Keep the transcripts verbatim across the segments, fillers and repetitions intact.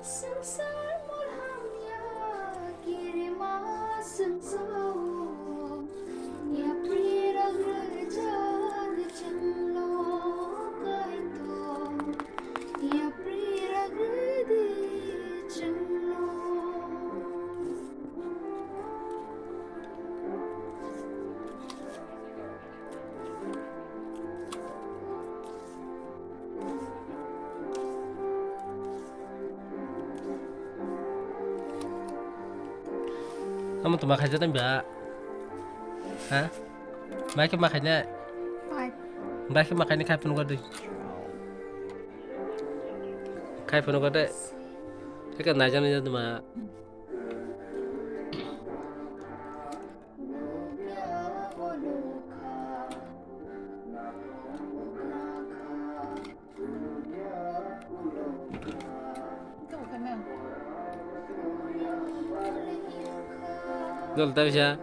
Swngchar malham ya kirima swngchao, yapri rok rwjak chwngno Kaitor, yapri rok rwdi chwngno. Amo tuma khaijak nai ba? Ha? Bai khe ma khainai? Bai. Bai khe ma khainai khai phunukha di. Khai phunukha de. Eka naijak naijak tuma. Dol ta bisa.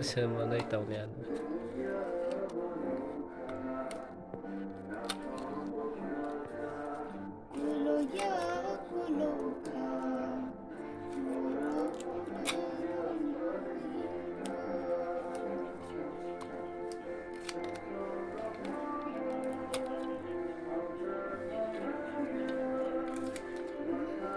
Semanai tau ni ano.